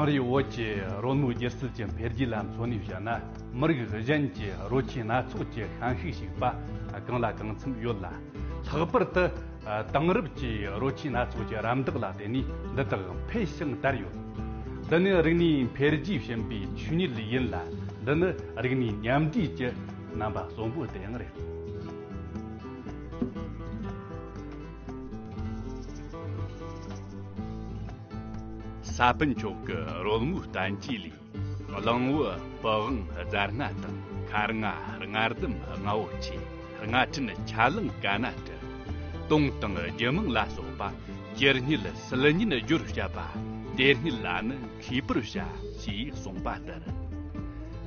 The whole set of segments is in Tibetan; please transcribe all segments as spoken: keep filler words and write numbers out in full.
རི་བོད་ཀྱི་རོལ་མོའི་སྒྱུ་རྩལ་གྱི་འཕེལ་རྒྱས་ལ་མཚོན་ནས་བཤད་ན། མི་རིགས་གཞན་གྱི་རོལ་ཆས་སྣ་ཚོགས་ཀྱི་ཤན་ཤུགས་ཞུགས་པ་གང་ལ་གང་འཚམ་ཡོད་ལ། ལྷག་པར་དུ་དེང་རབས་ཀྱི་རོལ་ཆས་སྣ་ཚོགས་ཀྱི་རམ་འདེགས་ལ་བརྟེན་ནས་འདི་དག་འཕེལ་ཞིང་དར་ཡོད། འདི་ནི་རིག་གནས་འཕེལ་རྒྱས་ཕྱིན་པའི་ཆོས་ཉིད་ཡིན་ལ། འདི་ནི་རིག་གནས་མཉམ་འདྲེས་ཀྱི་རྣམ་པ་གསོན་པོ་དེ་ཡང་རེད། ས་པཎ་མཆོག་གི་རོལ་མོའི་བསྟན་བཅོས་ལས། གླང་བོ་པི་ཝང་རྫ་སྣ་དང་། མཁར་རྔ་རྔ་ཟླུམ་རྔ་བོ་ཆེ། རྔ་ཕྲན་ཆ་ལང་ཀ་ན་ཏི། དུང་དང་རྒྱུད་མང་ལ་སོགས་པ། ཇི་སྙེད་སིལ་སྙན་སྦྱོར་བྱེད་པ། དེ་སྙེད་ལ་ནི་མཁས་པར་བྱ། ཞེས་གསུངས་པ་ལྟར།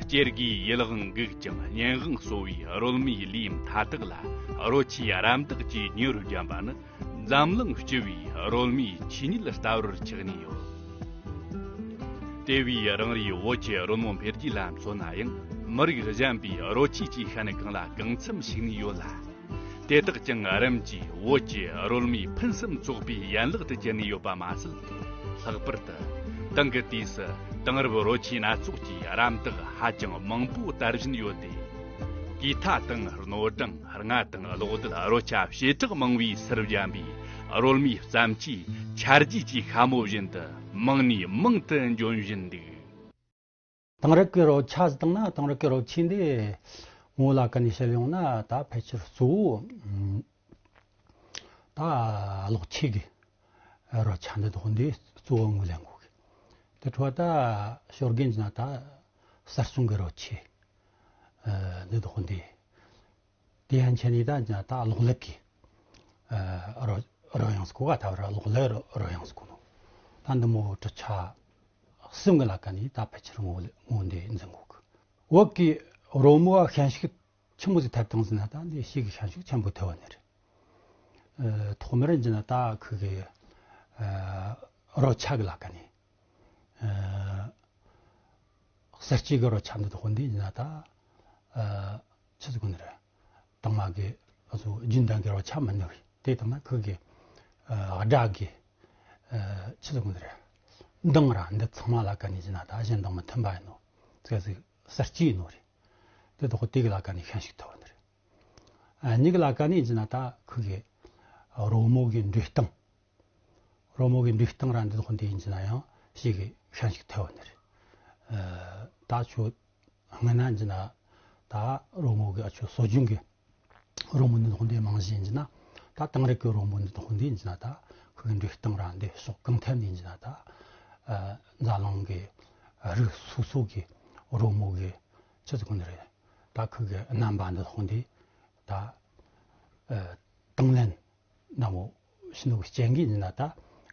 སྐྱེ་རྒུའི་ཡིད་དབང་འགུག་ཅིང་སྙན་དབང་གསོ་བའི་རོལ་མོའི་ལུས་མཐའ་དག་ལ་རོལ་ཆས་རམ་འདེགས་ཀྱིས་མྱུར་བརྒྱན་པ་ནི། འཛམ་གླིང་སྤྱི་བོའི་རོལ་མོའི་ཆོས་ཉིད་ལྟ་བུར་ཆགས་ནས་ཡོད། དེ་བས་རང་རེའི་བོད་ཀྱི་རོལ་མོ་འཕེལ་རྒྱས་ལ་མཚོན་ན་ཡང་། མི་རིགས་གཞན་པའི་རོལ་ཆས་ཀྱི་ཤན་གང་ལ་གང་འཚམ་ཞུགས་ནས་ཡོད་ལ། དེ་དག་ཀྱང་རིམ་གྱིས་བོད་ཀྱི་རོལ་མོའི་ཕུན་སུམ་ཚོགས་པའི་ཡན་ལག་ཏུ་གྱུར་ནས་ཡོད་པ་མ་ཟད། ལྷག་པར་དུ་དེང་གི་དུས་སུ་དེང་རབས་རོལ་ཆས་སྣ་ཚོགས་ཀྱི་རམ་འདེགས་ཧ་ཅང་མང་པོ་དར་བཞིན་ཡོད་དེ། གུས་ཐ་དང་སྣོད་གྲངས། རྔ་དང་གློག་རྡུལ། རོལ་ཆ་བྱེ་བྲག་མང་བའི་སར་བརྒྱན་པའི་རོལ་མོའི་བརྩམས་ཆོས་ཆར་རྗེས་ཀྱི་ཤ་མོ་བཞིན་དུ་མང་ནས་མང་དུ་འབྱོན་བཞིན་འདུག། དེང་རབས་ཀྱི་རོལ་ཆ་ཟེར་བཏང་ན། དེང་རབས་ཀྱི་རོལ་ཆས་འདི་ངོ་ལ་ཀ་ནས་བཤད་ཡོང་ན། ད་ཕལ་ཆེར་གཙོ་བོ་ད་གློག་ཆས་ཀྱི་རོལ་ཆ་འདི་དག་འདི་གཙོ་བོ་ངོས་ལེན་དགོས་གི། དེ་འཕྲོ་ད་ཞོར་གན་ན་ད་གསར་བྱུང་གི་རོལ་ཆས་འདི་དག་འདི། དེ་ཡན་ཆད་ནས་ད་ད་གློག་ཀླད་ཀྱི་རོལ་རོལ་དབྱངས་སུ་གོ་ག། ད་བར་གློག་ཀླད་རོལ་དབྱངས་སུ་གོ་ནོ། ད་འདི་མོ་གྲུབ་ཆ་གསུམ་གྱི་ལ་ཀ་ནས་ད་ཕལ་ཆེར་ངོ་ངོ་འདི་འཛིན་དགོས་གི། བོད་ཀྱི་རོལ་མོ་བ་ཤན་ཤུགས་ཆི་མོ་ཟིག་ཐེབས་བཏང་ཟིན་ན། ད་འདི་ཤེས་གི་ཤན་ཤུགས་ཆེན་པོ་ཐེབས་པ་ནི་རེད། ཐོག་མར་འཛིན་ན་ད་ཁུ་གི་རོལ་ཆ་གི་ལ་ཀ་ནས། གསར་སྐྱེས་ཀྱི་རོལ་ཆ་འདི་དག་འདི་ཡིན་ན་ད། ཆི་ཟིག་གོ་ནི་རེད། དང་མ་གི་ཨ་ཚོ་རྒྱུན་ལྡན་གྱི་རོལ་ཆ་མིན་ནི་རེད། དེ་དང་ན་ཁུ་གི་སྒྲ་གི་ཆི་ཟིག་གོ་ནི་རེད། མདངས་ར་འདི་ཚང་མ་ལ་ཀ་ནས་ཡིན་ན་ད་གཞན་དང་མི་མཐུན་པ་ཡིན་ནོ། ཙི་ཟིག་གསར་སྐྱེས་ཡིན་ནོ་རེད། དེ་དག་དེ་གི་ལ་ཀ་ནས་ཤན་ཤུགས་ཐོབ་ནི་རེད། གཉིས་ཀྱི་ལ་ཀ་ནས་ཡིན་ན་ད་ཁུ་གི་རོལ་མོ་གི་འགྲོས་སྟངས། རོལ་མོ་གི་འགྲོས་སྟངས་ར་འདི་དག་འདི་ཡིན་ན་ཡང་ཞེ་གི་ཤན་ཤུགས་ཐེབས་པ་ནི་རེད། ད་ཆོ་སྔ་ན་ཡིན་ན་ད་རོལ་མོ་གི་ཨ་ཆོ་སྲོལ་རྒྱུན་གི་རོལ་མོ་འདི་དག་འདི་མང་ཞིག་ཡིན་ན། ད་དེང་རབས་གི་རོལ་མོ་འདི་དག་འདི་ཡིན་ན་ད་ཁོ་གི་འགྲོས་སྟངས་ར་འདི་ཕྱོགས་གང་ཐད་ནས་ཡིན་ན་ད་འཛམ་གླིང་གི་རིགས་སོ་སོ་གི་རོལ་མོ་གི་ཆི་ཟིག་གོ་ནི་རེད། ད་ཁོ་གི་རྣམ་པ་འདི་དག་འདི་ད་དང་ལེན་ནམ་བོ་ཤིན་ཏུ་སྐྱེ་འགན་ཡིན་ན། ད་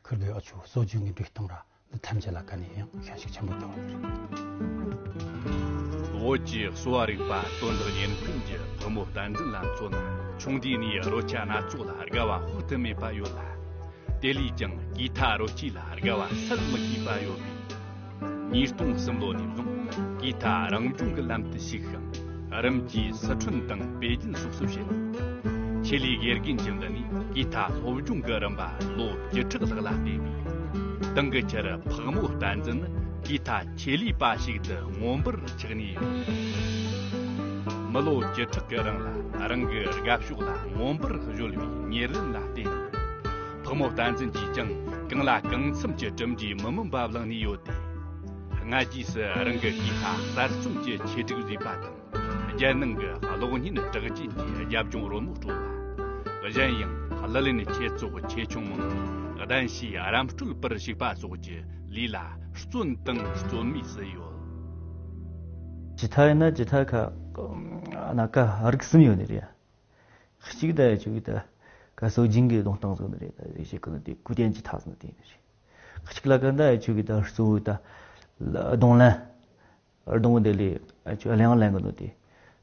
ཁུར་གི་ཨ་ཆོ་སྲོལ་རྒྱུན་གྱི་འགྲོས་སྟངས་ར་འདི་ཐམས་ཅད་ལ་ཀ་ནས་ཡང་ཤན་ཤུགས་ཆེན་པོ་ཐེབས་པ་རེད། བོད་ཀྱི་གསོ་བ་རིག་པ་དོན་དག་ཉེར་མཁན་གྱི་ཕག་མོ་བསྟན་འཛིན་ལ་མཚོན་ན། ཆུང་དུས་ནས་རོལ་ཆ་སྣ་ཚོགས་ལ་དགའ་བ་དཔག་ཏུ་མེད་པ་ཡོད་ལ། དེ་ལས་ཀྱང་གུས་ཐ་རོལ་ཆས་ལ་དགའ་བ་བསལ་མི་ཤེས་པ་ཡོད་པས། ཉིས་སྟོང་གསུམ་ལོ་ནས་བཟུང་གུས་ཐ་རང་སྦྱོང་གི་ལམ་དུ་ཞུགས་ཤིང་། རིམ་གྱིས་སི་ཁྲོན་དང་པེ་ཅིན་སོགས་སུ་ཕྱིན། ཆེད་ལས་དགེ་རྒན་གྱི་མདུན་ནས་གུས་ཐ་སློབ་སྦྱོང་གི་རིམ་པ་ལོ་བཅུ་ཕྲག་ལྷག་ལ་བསྡད་པས། དེང་གི་ཆར་ཕག་མོ་བསྟན་འཛིན་ནི་གུས་ཐ་ཆེད་ལས་པ་ཞིག་ཏུ་མངོན་པར་ཆགས་ནས་ཡོད། མི་ལོ་བཅུ་ཕྲག་གི་རིང་ལ་རང་གི་དགའ་ཕྱོགས་ལ་མངོན་པར་གཞོལ་བའི་ཉེར་ལེན་ལ་བརྟེན། ཕག་མོ་བསྟན་འཛིན་གྱིས་ཀྱང་གང་ལ་གང་འཚམ་གྱི་གྲུབ་འབྲས་མི་དམན་པ་བླངས་ནས་ཡོད་དེ། སྔ་རྗེས་སུ་རང་གི་གུས་ཐ་གསར་རྩོམ་གྱི་ཆེད་སྒྲིག་བཟོས་པ་དང་། རྒྱལ་ནང་གི་གློག་བརྙན་གྲགས་ཅན་གྱི་རྒྱབ་ལྗོངས་རོལ་མོ་དཀྲོལ་བ། གཞན་ཡང་གླུ་ལེན་ཆེད་ཚོགས་ཆེ་ཆུང་མང་གདན་ཞུས་རམ་སྤྲོད་པར་ཞུགས་པ་སོགས་ཀྱི་ལས་ལ་བརྩོན་དང་བརྩོན་མུས་སུ་ཡོད། ཇི་ཐ་ཡིན་ན་ཇི་ཐ་ཁ་སྣ་ཁ་རིགས་གསུམ་ཡོད་ནི་རེད། གཅིག་ད་ཡ་ཆོ་གི་ད་ག་སྲོལ་རྒྱུན་གྱི་གདུང་སྟངས་ཟིག་ནི་རེད། ད་རེ་ཞིག་གི་ནི་དེ་གུས་ལྡན་གྱི་ཐ་ཟིག་ནི་དེ་ནི་རེད། གཅིག་ལ་ག་ད་ཡ་ཆོ་གི་ད་གཙོ་བོ་ད་གདུང་ལེན། གདུང་དེ་ལས་ཡ་ཆོ་གླེང་ལེན་གི་ནི་དེ།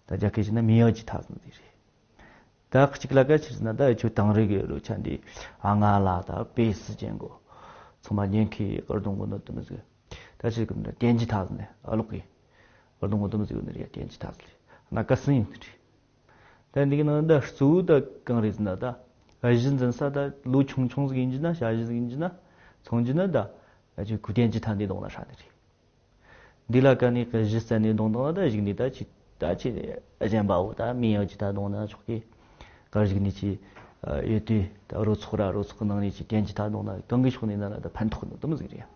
ད་རྒྱ་སྐད་བྱས་ན་民謠གྱི་ཐ་ཟིག་ནི་དེ་རེད། ད་གཅིག་ལ་ག་ཆི་ཟེར་ན། ད་ཡ་ཆོ་དེང་རབས་གི་རོལ་ཆ་འདི་ཨ་ང་ལ་ད་པེ་སི་ཅན་གོ། ཚང་མ་ཉན་ཁའི་གདུང་གི་ནི་དེ་མོ་ཟིག། ད་ཆི་གི་ནི་རྟེན་གྱི་ཐ་ཟིག་ནི་ཨ་ལོག་གི། གདུང་གི་དེ་མོ་ཟིག་ནི་རེད། རྟེན་གྱི་ཐ་ཟིག་རེད། སྣ་ཁ་གསུམ་ཡོད་ནི་རེད། ད་འདི་གི་ནང་ད་གཙོ་བོ་ད་གང་རེད་ཟེར་ན། ད་གཞི་འཛིན་ས་ད་ལོ་ཆུང་ཆུང་ཟིག་ཡིན་གྱི་ན། ཞ་ཞི་ཟིག་ཡིན་གྱི་ན། ཚོང་གྱི་ན་ད་ཡ་ཆོ་གུས་ལྡན་གྱི་ཐ་འདི་གདུང་ན་ཧྲ་ནི་རེད། འདི་ལ་ཀ་ནས་གི་གཞི་རྩ་ནས་གདོང་དང་ད་གཞུག་ནས་ད་ཅི་ད་ཅི་གཞན་པ་བོ་ད་མི་ཡང་ཅི་ད་གདོང་ན་ཆོག་གི། ག་གཞུག་ནས་ཅི་ཡོད་དུས་ད་རོ་ཚོགས་ར་རོ་ཚོགས་ནང་ནས་ཅི་གན་ཅི་ད་གདོང་ན་གང་གི་ཕྱོགས་ནས་ན་ལ་ད་ཕན་ཐོགས་ནི་དུམ་ཟིག་རེད།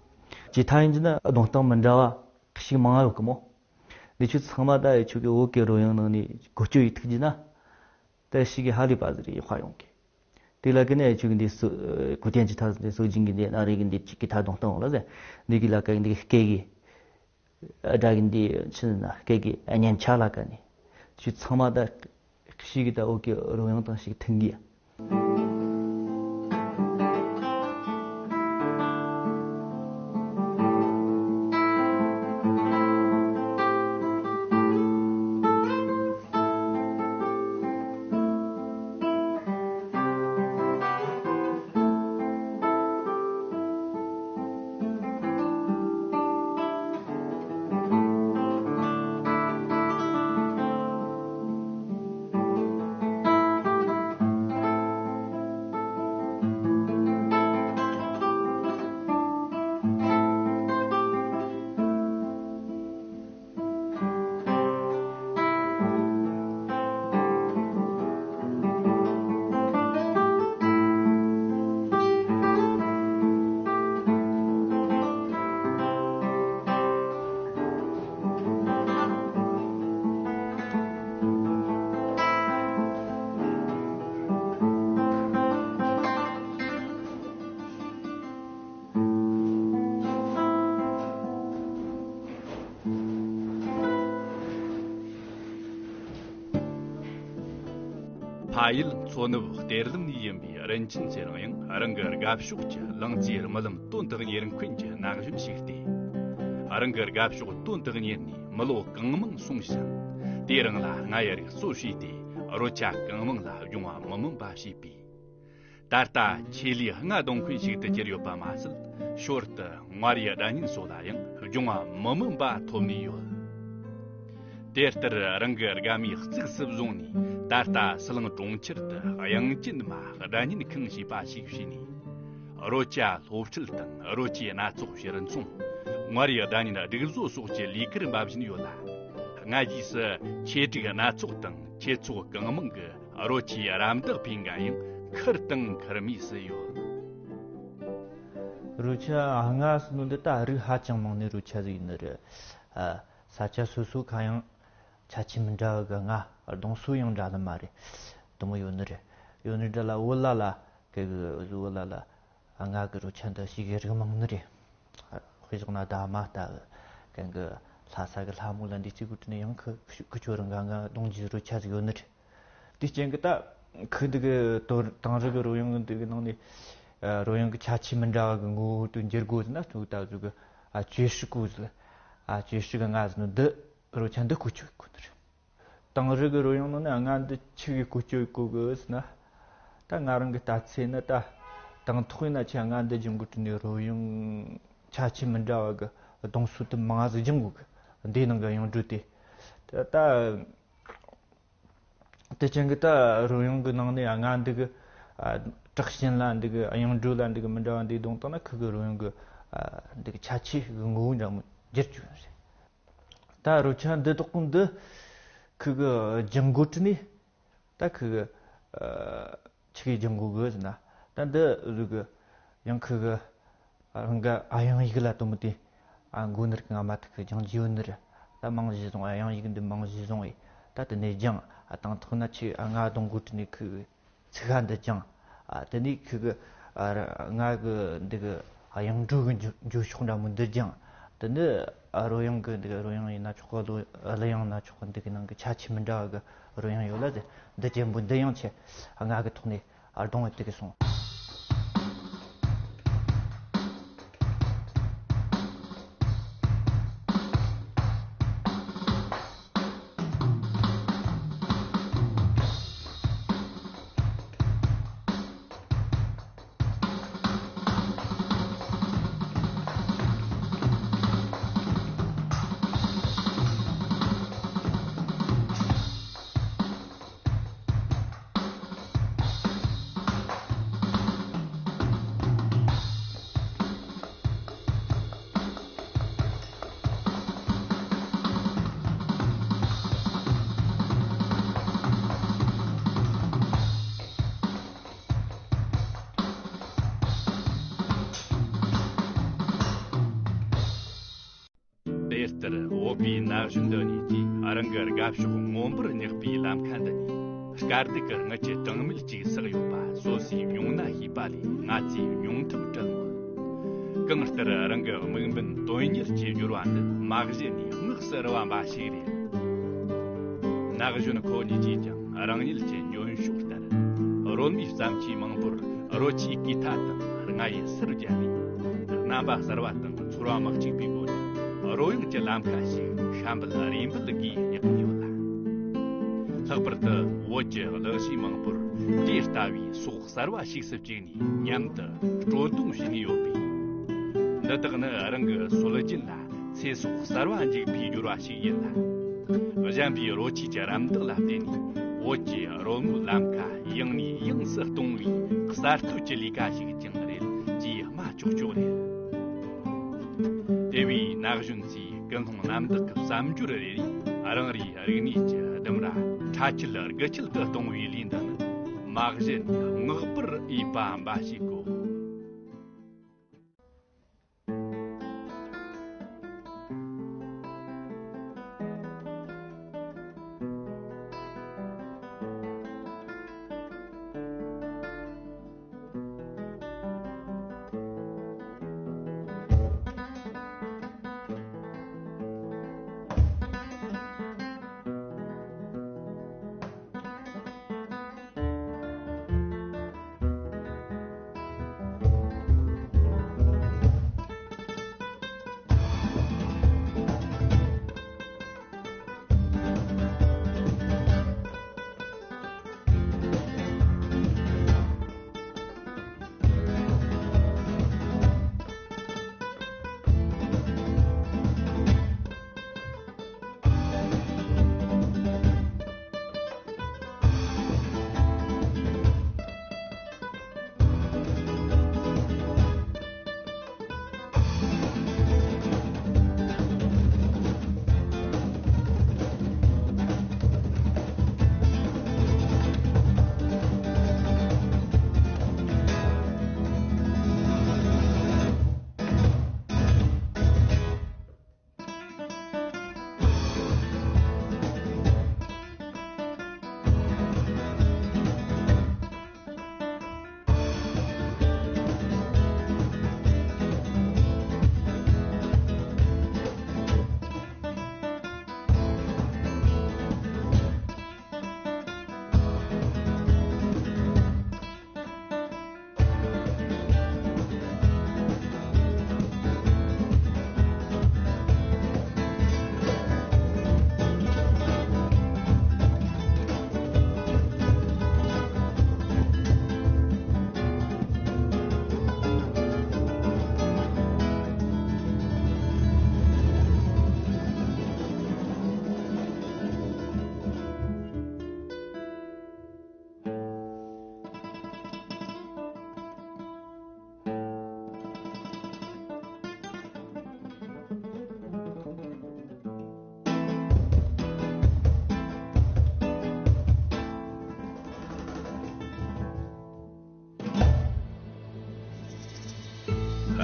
ཅི་ད་ཡིན་ཅི་ན་གདོང་སྟངས་མི་འདྲ་བ་ཞིག་མང་ཡོད་གི་མོ། འདི་ཆོས་ཚང་མ་ད་ཡོད་ཆོག་གི་བོད་ཀྱི་རོལ་དབྱངས་ནང་ནས་བཀོལ་སྤྱོད་ཡིག་ཐུག་ཅི་ན། ད་ཞིག་གི་ཧ་ལས་པ་ཟིག་རེད་ཧ་ཡོང་གི། དེ་ལ་ཀི་ནས་ཆུ་གི་འདི་སུ་གུ་ཏན་གྱི་ཐ་འདི་སུ་ཇིང་གི་འདི་ན་རེ་གི་འདི་ཅིག་གི་ཐ་གདོང་སྟངས་ལ་ཟེ། འདི་གི་ལ་ཀ་གི་འདི་སྐད་གི་སྒྲ་གི་འདི་ཆི་ན་སྐད་གི་སྙན་ཆ་ལ་ཀ་ནི་ཆུ་ཚང་མ་ད་ཤི་གི་ད་འོ་གི་རོལ་དབྱངས་དང་ཤིག་མཐུན་གི། ཕ་ཡུལ་མཚོ་ནུབ་གཏེར་ལམ་ནས་ཡིན་པའི་རིན་ཆེན་ཚེ་རིང་ཡང་རང་གི་དགའ་ཕྱོགས་ཀྱི་ལང་ཚོའི་རྨི་ལམ་དོན་དག་ཉེར་མཁོན་གྱི་ན་གཞོན་ཞིག་སྟེ། རང་གི་དགའ་ཕྱོགས་དོན་དག་གཉེར་ནས་མི་ལོ་གང་མང་སོང་ཞིང་། དེ་རིང་ལ་རྔ་ཡབ་རིགས་གཙོ་བྱས་ཏེ་རོལ་ཆ་གང་མང་ལ་སྦྱོང་བ་མི་དམན་པ་བྱས་པས། ད་ལྟ་ཆེད་ལས་རྔ་རྡུང་མཁན་ཞིག་ཏུ་གྱུར་ཡོད་པ་མ་ཟད། ཞོར་དུ་མངའ་རིས་སྒྲ་སྙན་སོགས་ལ་ཡང་སྦྱོང་བ་མི་དམན་པ་ཐོབ་ནས་ཡོད། དེ་ལྟར་རང་གི་དགའ་མོས་གཙིགས་སུ་བཟུང་ནས་ད་ལྟ་ཟི་ལིང་གྲོང་ཁྱེར་དུ་དབྱངས་ཅན་མ་སྒྲ་སྙན་ཁང་ཞེས་པ་ཞིག་བྱས་ནས། རོལ་ཆ་སློབ་ཁྲིད་དང་རོལ་ཆའི་སྣ་ཚོགས་ཕྱིར་ཚོང་། མངའ་རིས་སྒྲ་སྙན་སྒྲིག་བཟོ་སོགས་ཀྱི་ལས་ཀར་འབད་བཞིན་ཡོད་ལ། སྔ་རྗེས་སུ་ཆེད་སྒྲིག་སྣ་ཚོགས་དང་ཆེད་ཚོགས་གང་མང་གི་རོལ་ཆའི་རམ་འདེགས་ཕུལ་མཁན་ཡང་ཁུར་དང་ཁུར་མུས་སུ་ཡོད། རོལ་ཆ་སྔ་སོ་ནོ་འདི་ད་རིགས་ཧ་ཅང་མང་ནི་རོལ་ཆ་ཟིག་ཡིན་ནི་རེད། ཨ། ས་ཆ་སོ་སོ་ཁ་ཡང་ཆ་ཆེ་མི་འདྲ་བ་གི་རྔ་རྡུང་སྲོལ་ཡང་འདྲ་ལ་མ་རེད། དུ་མོ་ཡོད་ནི་རེད། ཡོད་ནི་འདྲ་ལ་བོད་ལ་ལ་གི་གི་བོད་ལ་ལ་རྔ་གི་རོལ་ཆ་འདི་ཞིག་གི་རིགས་མང་ནི་རེད། དཔེ་བཞག་ན་ད་མ་ལྟ་གི་གན་གི་ལྷ་ས་གི་ལྷ་མོ་ལ་འདི་གཅིག་གུ་དྲི་ནས་ཡང་ཁུ་ཁུ་ཁུ་ཆོ་རང་ག་ང་གདོང་གི་རོལ་ཆ་ཟིག་ཡོད་ནི་རེད། དེ་རྐྱེན་གི་ད་ཁུ་འདི་གི་དོ་དང་རི་གི་རོལ་དབྱངས་འདི་གི་ནང་ནས་ཨ་རོལ་དབྱངས་གི་ཆ་ཆེ་མི་འདྲ་བ་གི་ངོ་བོ་དུ་འགྱུར་དགོས་ཟེར་ན་ཚུགས་ད་ཟུག་གི་ཨ་ཅོས་ཧྲི་གོ་ཟེར། ཨ་ཅོས་ཧྲི་གི་རྔ་ཟེར་ནོ་འདི་རོལ་ཆ་འདི་ཁུ་ཆོ་གི་གོ་ནི་རེད། དང་རི་གི་རོལ་དབྱངས་ནང་ནས་རྔ་འདི་ཆི་གི་བཀོལ་སྤྱོད་བཀོལ་གི་ཟེར་ན། ད་ང་རང་གི་ལྟ་ཚེ་ན་ད་དང་ཐོག་ཡིན་ན་ཆི་རྔ་འདི་སྦྱང་དགོས་དྲན་ནས་རོལ་དབྱངས་ཆ་ཆེ་མི་འདྲ་བ་གི་རྡུང་སྲོལ་དུ་མང་ཟིག་སྦྱང་དགོས་གི། འདིའི་ནང་གི་དབྱངས་འགྲོས་དེ། ད་ད་དེ་ཅན་གི་ད་རོལ་དབྱངས་གི་ནང་ནས་རྔ་འདི་གི་ཨ་དྲག་ཞན་ལ་འདི་གི་དབྱངས་འགྲོས་ལ་འདི་གི་མི་འདྲ་བ་འདི་གདོང་བཏང་ན་ཁུ་གི་རོལ་དབྱངས་གི་ཨ་འདི་གི་ཆ་ཆེ་གི་ངོ་བོ་འདྲ་མོ་འགྱུར་བཅུག་ཡོད་རེད། ད་རོལ་ཆ་འདི་དག་གི་འདི་ཁུ་གི་སྦྱང་དགོས་དྲན་ནས་ད་ཁུ་གི་ཨ་ཆི་གི་སྦྱང་དགོས་གི་ཟེར་ན། ད་འདི་ཟུག་གི་ཡང་ཁུ་གི་རང་གི་ཨ་དབྱངས་ཡིག་ལ་དོ་མོ་དེ་ཨ་མགོ་ནར་གི་ང་མ་ཐུག་གི་སྦྱང་རྒྱུ་ཡོད་ནི་རེད། ད་མང་གཞི་བཟུང་ཨ་དབྱངས་ཡིག་འདི་མང་གཞི་བཟུང་ཨེ་ད་དེ་ནས་སྦྱང་ཨ་དང་ཐོག་ན་ཆི་ཨ་རྔ་རྡུང་དགོས་དྲན་ནས་ཁུ་གི་ཚིག་ཧ་འདི་སྦྱང་། ཨ་དེ་ནས་ཁུ་གི་ཨ་རྔ་གི་འདི་གི་དབྱངས་འགྲོས་གི་འགྱུ་འགྱུ་ཕྱོགས་འདྲ་མོ་འདི་སྦྱང་། དེ་ནས་ཨ་རོལ་དབྱངས་གི་འདི་གི་རོལ་དབྱངས་ཡིན་ན་ཆོག་གི། གླུ་གླུ་དབྱངས་ན་ཆོག་གི། འདི་གི་ནང་གི་ཆ་ཆེ་མི་འདྲ་བ་གི་རོལ་དབྱངས་ཡོད་ལ་དེ་འདི་ཅན་པོ་འདི་ཡང་ཆེ་རྔ་གི་ཐོག་ནས་ཨ་རྡུང་བ་དེ་གི་སོང་། ལྟར་བོད་པའི་ན་གཞོན་འདི་གཉིས་ཀྱིས་རང་གི་དགའ་ཕྱོགས་མངོན་པར་བརྙེག་པའི་ལམ་ཁ་འདི་ནས། དཀའ་སྡུག་གི་རྔུལ་གྱི་གྲངས་མེད་ཅིག་བསགས་ཡོད་པ་སོ་སོས་མྱོང་ན་ཤེས་པ་ལས། ང་ཚོས་མྱོང་ཐབས་བྲལ་མོད། གང་ལྟར་རང་གི་དམིགས་འབེན་དོན་གཉེར་གྱི་སྦྱོར་བ་འདི་མ་གཞི་ནས་དངོས་སུ་རུ་བ་འབའ་ཞིག་རེད། ན་གཞོན་ཁོ་གཉིས་ཀྱིས་ཀྱང་རང་ཉིད་ཀྱི་འཇོན་ཕྱོགས་ལྟར། རོལ་མོའི་བརྩམས་ཆོས་མང་པོར་རོལ་ཆས་གོས་ཐ་དང་རྔ་ཡི་སུར་བརྒྱབ་ནས། རྣམ་པ་གསར་བ་དང་ཚོར་བ་མི་གཅིག་པའི་སྒོ་ནས་རོལ་དབྱངས་ཀྱི་ལམ་ཁ་ཞིག་ཤམ་བུ་རེ་འབུད་སྒོས་བརྙེགས་ཡོད་ལ། ལྷག་པར་དུ་བོད་ཀྱི་གླུ་གཞས་མང་པོར་དེ་ལྟ་བུའི་སོག་གསར་བ་ཞིག་སུ་བཅུག་ནས་མཉམ་དུ་དཀྲོལ་གཏོང་བྱས་ནས་ཡོད་པས། འདི་དག་ནི་རང་གི་སྲོལ་རྒྱུན་ལ་ཚེ་སྲོག་གསར་བ་འཇུག་པའི་སྦྱོར་བ་ཞིག་ཡིན་ལ། གཞན་པའི་རོལ་ཆས་ཀྱི་རམ་འདེགས་ལ་བརྟེན་ནས་བོད་ཀྱི་རོལ་མོའི་ལམ་ཁ་ཡང་ནས་ཡང་དུ་གཏོང་བའི་གསར་གཏོད་ཀྱི་ལས་ཀ་ཞིག་ཀྱང་རེད་ཅེས་སྨྲ་ཆོག་ཆོག་རེད། དེ་བས་ན་གཞོན་ཚོས་ཀུན་སློང་རྣམ་དག་གི་བསམ་སྦྱོར་རེ་རེས་རང་རེའི་རིག་གནས་ཀྱི་ལྡུམ་ར་ཁྲ་ཆུལ་རྒུད་ཆུལ་དུ་གཏོང་བའི་ལས་འདི་ནི་མ་གཞི་ནས་བསྔགས་པར་འོས་པ་འབའ་ཞིག་གོ།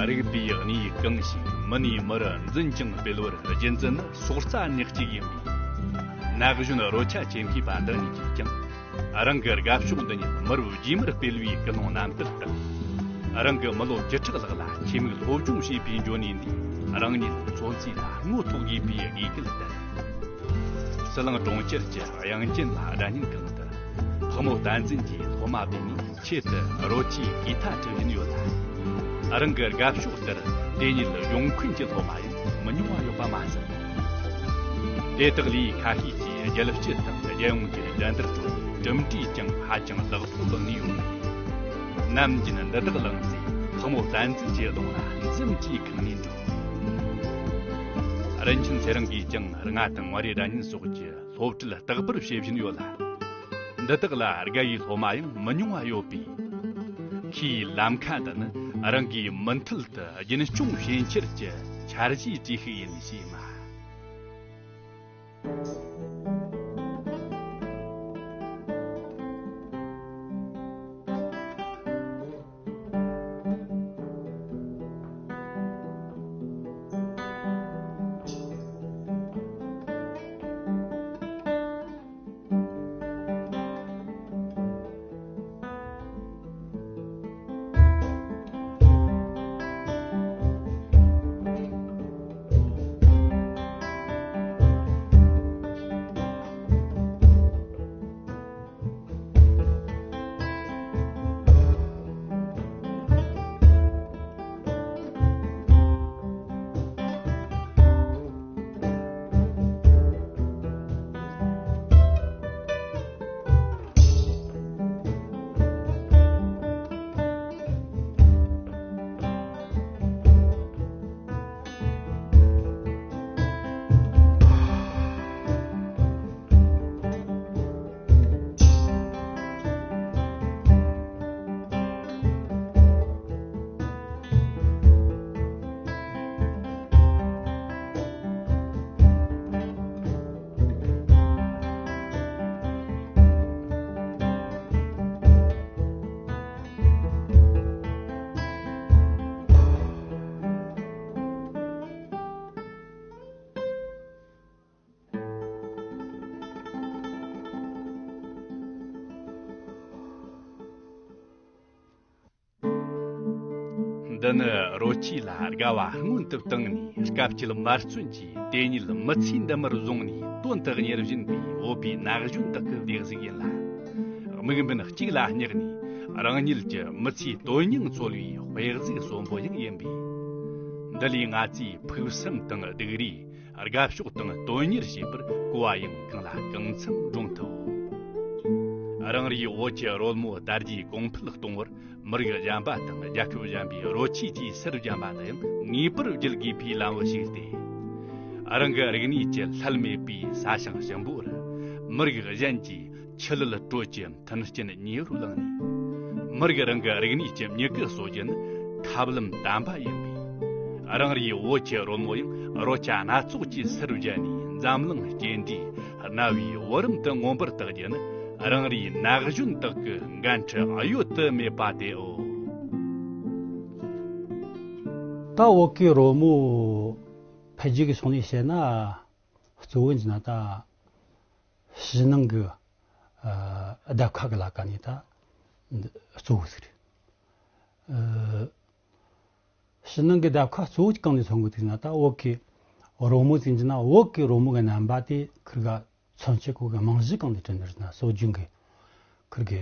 རིག་པའི་གནས་གང་ཞིག་མི་ནས་མི་རུ་འཛིན་ཅིང་སྤེལ་བར་རྒྱུ་མཚན་ནི་སོག་རྩ་ནས་གཅིག་ཡིན་པས། ན་གཞོན་རོལ་ཆ་ཆེ་མཁས་པ་འདི་གཉིས་ཀྱིས་ཀྱང་རང་གི་དགའ་ཕྱོགས་འདི་ཉིད་མི་རབས་རྗེས་མར་སྤེལ་བའི་ཀུན་སློང་རྣམ་དག་དང་། རང་གི་མི་ལོ་བཅུ་ཕྲག་ལྷག་ལ་ཆེད་དམིགས་སློབ་སྦྱོང་བྱས་པའི་འབྱོར་ནུས་འདིས་རང་ཉིད་མཚོན་ཚེ་ལ་རྔོ་ཐོགས་དགོས་པའི་དགོས་གལ་ལྟར། ཟི་ལིང་གྲོང་ཁྱེར་གྱི་དབྱངས་ཅན་ལ་སྒྲ་སྙན་ཁང་དུ་ཕག་མོ་བསྟན་འཛིན་གྱིས་སློབ་མ་བསྡུས་ནས། ཆེད་དུ་རོལ་ཆས་གོས་ཐ་འཁྲབ་བཞིན་ཡོད་ལ། རང་གི་དགའ་ཕྱོགས་ལྟར་དེ་ཉིད་སྦྱོང་མཁན་གྱི་སློབ་མ་ཡང་མི་ཉུང་བ་ཡོད་པ་མ་ཟད། དེ་དག་ལས་ཁ་ཤས་ཀྱིས་རྒྱལ་སྤྱི་དང་རྒྱལ་ཡོངས་ཀྱི་འགྲན་བསྡུར་ཁྲོད་གྲུབ་འབྲས་ཀྱང་ཧ་ཅང་ལེགས་པོ་བླངས་ནས་ཡོད། ནམ་རྒྱུན་འདི་དག་བླངས་ཚེ་ཕག་མོ་བསྟན་འཛིན་གྱི་གདོང་ལ་འཛུམ་གྱིས་ཁེངས་ནས་འགྲོ། རིན་ཆེན་ཚེ་རིང་གིས་ཀྱང་རྔ་དང་མངའ་རིས་སྒྲ་སྙན་སོགས་ཀྱི་སློབ་ཁྲིད་རྟག་པར་བྱེད་བཞིན་ཡོད་ལ། འདི་དག་ལ་དགའ་བའི་སློབ་མ་ཡང་མི་ཉུང་བ་ཡོད་པས། ཁོའི་ལམ་ཁ་འདི་ནི་རང་གིས་མུ་མཐུད་དུ་རྒྱུན་སྐྱོང་བྱེད་འཆར་གྱི་འཆར་གཞིའི་གྲས་ཤིག་ཡིན་ཞེས་སྨྲ། འདི་ནི་རོལ་ཆས་ལ་དགའ་བ་སྔོན་དུ་བཏང་ནས། དཀའ་སྤྱད་མ་བརྩོན་གྱིས་དེ་ཉིད་མི་ཚེའི་འདི་མར་བཟུང་ནས། དོན་དུ་གཉེར་བཞིན་པའི་བོད་པའི་ན་གཞོན་དག་གི་སྡེ་གཟུགས་ཡིན་ལ། དམིགས་འབེན་གཅིག་ལ་སྙེག་ནས་རང་ཉིད་ཀྱི་མི་ཚེའི་དོན་སྙིང་འཚོལ་བའི་དཔེ་གཟུགས་གསོན་པོ་ཡང་ཡིན་པས། འདི་ལས་ང་ཚོས་ཕུགས་བསམ་དང་སྡུག་རུས། དགའ་ཕྱོགས་དང་དོན་གཉེར་བྱེད་པར་གོ་བ་ཡང་གང་ལ་གང་འཚམ་འདྲོངས་ཐུབ། རང་རེའི་བོད་ཀྱི་རོལ་མོ་དར་རྒྱས་གོང་འཕེལ་གཏོང་བར། མི་རིགས་གཞན་པ་དང་རྒྱལ་ཁབ་གཞན་པའི་རོལ་ཆས་ཀྱིས་སར་བརྒྱན་པ་ལ་ཡང་ངེས་པར་བརྒྱུད་དགོས་པའི་ལམ་བུ་ཞིག་སྟེ། རང་གི་རིག་གནས་ཀྱི་ལྷད་མེད་པའི་ས་ཞིང་ཞིམ་པོར། མི་རིགས་གཞན་གྱི་ཆུ་ལུད་དྲོད་ཀྱི་མཐུན་རྐྱེན་ཉེ་རུ་བླངས་ནས། མི་རིགས་རང་གི་རིག་གནས་ཀྱི་མྱུ་གུ་གསོ་རྒྱུ་ནི་ཐབས་ལམ་དམ་པ་ཡིན་པས། རང་རེའི་བོད་ཀྱི་རོལ་མོ་ཡང་རོལ་ཆ་སྣ་ཚོགས་ཀྱིས་སར་བརྒྱན་ནས། འཛམ་གླིང་སྐྱེལ་འདྲེན་གནའ་བོའི་བུ་རམ་དུ་མངོན་པར་བཏགས་རྒྱུ་ནི། རང་རེའི་ན་གཞོན་དག་གི་འགན་འཁྲི་གཡོལ་དུ་མེད་པ་དེའོ། ད་བོད་ཀྱི་རོལ་མོ་འཕེལ་རྒྱས་ཀྱི་ཕྱོགས་ནས་བཤད་ན། གཙོ་བོ་ཡིན་ན་ད་ཕྱི་ནང་གི་ཨ་ལྡབ་ཁ་གི་ལ་ཀ་ནས་ད་གཙོ་བོ་ཟིག་རེད། ཨ་ཕྱི་ནང་གི་ལྡབ་ཁ་གཙོ་བོ་གང་ནས་མཚོན་དགོས་ཟེར་ན། ད་བོད་ཀྱི་རོལ་མོ་ཟེར་གྱི་ན། བོད་ཀྱི་རོལ་མོ་གི་རྣམ་པ་དེ་ཁིར་ག་མཚོན་བྱེད་གོ་གི་རྨང་གཞི་གང་ནས་བྲིས་ནི་རེད་ན། སྲོལ་རྒྱུན་གི་ཁིར་གི་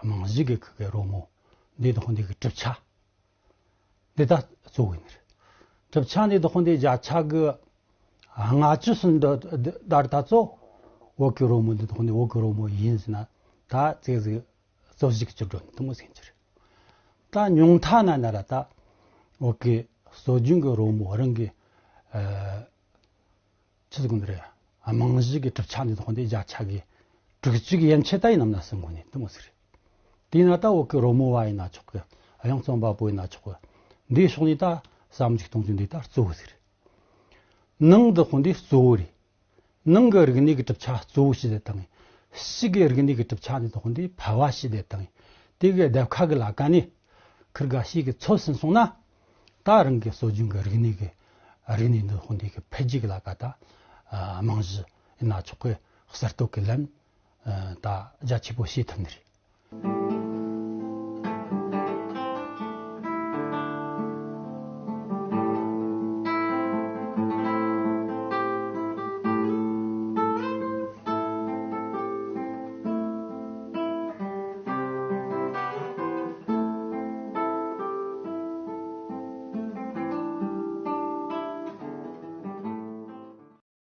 རྨང་གཞི་གི་ཁིར་གི་རོལ་མོ་འདི་དག་འདི་གི་གྲུབ་ཆ་འདི་ད་གཙོ་བོ་ཡིན་ནི་རེད། གྲུབ་ཆ་འདི་དག་འདི་བརྒྱ་ཆ་གི་ལྔ་བཅུ་ཟིན་འདི་ད་ད་གཙོ་བོད་ཀྱི་རོལ་མོ་འདི་དག་འདི་བོད་ཀྱི་རོལ་མོ་ཡིན་ཟེར་ན་ད་ཙིག་ཟིག་རྩོད་གཞི་གི་བཅུད་འགྲོ་ནི་དེ་མོ་ཟིག་ཡིན་གྱི་རེད། ད་ཉུང་མཐའ་ན་ན་ར་ད་བོད་ཀྱི་སྲོལ་རྒྱུན་གྱི་རོལ་མོ་རང་གི་ཨ་ཆི་ཟིག་གོ་ནི་རེད། རྨང་གཞི་གི་གྲུབ་ཆ་འདི་དག་འདི་བརྒྱ་ཆ་གི་དྲུག་ཅུ་གི་ཡན་ཆད་ད་ཡིན་ནམ་ན་ཟིན་གོ་ནི་དེ་མོ་ཟིག་རེད། དེས་ན་ད་བོད་ཀྱི་རོལ་མོ་བ་ཡིན་ན་ཆོག་གི། དབྱངས་རྩོམ་པ་པོ་ཡིན་ན་ཆོག་གི། འདིའི་ཕྱོགས་ནས་ད་བསམ་གཞིག་གཏོང་རྒྱུ་འདི་ད་གཙོ་བོ་ཟིག་རེད། ནང་དག་འདི་གཙོ་བོ་རེད། ནང་གི་རིག་གནས་ཀྱི་གྲུབ་ཆ་གཙོ་བོ་ཞིག་དེ་དང་། ཕྱི་གི་རིག་གནས་ཀྱི་གྲུབ་ཆ་འདི་དག་འདི་ཕལ་བ་ཞིག་དེ་དང་། དེ་གི་ལྡབ་ཁ་གི་ལ་ཀ་ནས་ཁིར་ག་ཞིག་གི་ཚོད་ཟིན་སོང་ན། ད་རང་གི་སྲོལ་རྒྱུན་གྱི་རིག་གནས་ཀྱི་རིག་གནས་འདི་དག་འདི་གི་འཕེལ་རྒྱས་ཀྱི་ལ་ཀ་ད་རྨང་གཞི་ཡིན་ན་ཆོག་གི། གསར་གཏོད་ཀྱི་ལམ་ད་རྒྱ་ཆེ་པོ་བྱེད་ཐུབ་ནི་རེད།